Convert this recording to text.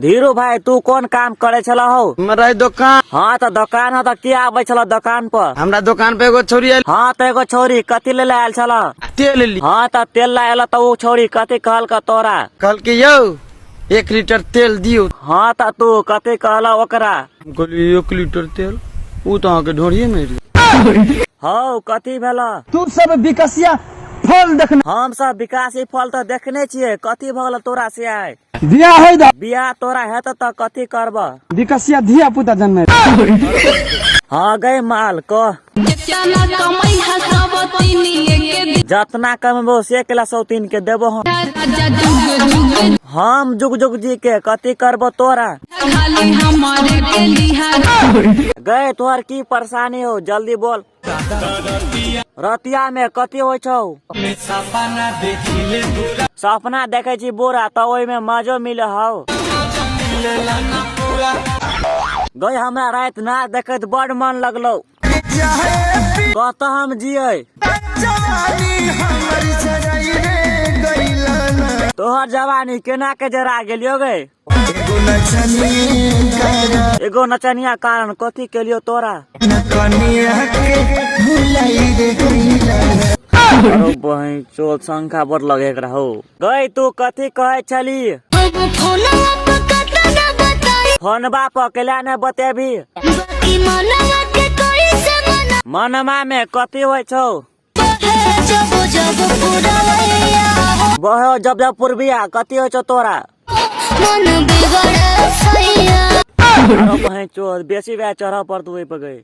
धीरू भाई, तू कोन काम करे छल हौ? हमरा ई दोकान। हाँ तऽ दोकान हो तऽ किया आबै छल दोकान पर? हमरा दोकान पे एगो छौरी आयल। हाँ तऽ एगो छौरी कथी ले आयल छल? तेल ली। हाँ तऽ तेल ला आयल तऽ ओ छौरी कथी कहलक तोरा? कहलकै यौ 1 लीटर तेल दियौ। हाँ तऽ तू कथी कहल ओकरा? हम कहलियै 1 लीटर तेल ओ तऽ अहाँके ढोरिये मारि। हौ कथी भेल? तू सब विकसिया फल देखने। हम सब विकासी फल तऽ देखने छियै, कथी भऽ गेल तोरा से आइ? बियाह होय दा। बियाह तोरा हेत तऽ कथी करब? विकसिया धिया पुता जन्मे। हाँ गई माल कह। जितना कमाई है सब तीनिए के दी। जतना कमेबो से केला सौतीन के देबो हम। राजा जुग जुग। हम जुग जुग जी के कथी करबो तोरा? खाली हमारे के लिहा। गए तोहर की परेशानी हो, जल्दी बोल। रतिया में कथी होइ छौ? सपना देखे छी बुरा तऽ ओहि में मजो मिले हौ। गई हमरा राति नाच देखैत बड़ मन लगलौ। कतऽ हम जियै? तोहर जवानी केना के जरा गेलियो गे? एगो नचनिया कारण कथी केलियो तोरा? अरे बहिन चोल शंखा बड़ लगे एकरा हो। गई तू कथी कहै छली? फोनबा पर केला ने बतेबी? मनमा में कथी होइ छौ? बहे जब जब पूर्बिया कथी होइ छौ तोरा? अरे बहिन चोद बेसी वएह चढ़ऽ पड़तौ ओहि पर गई।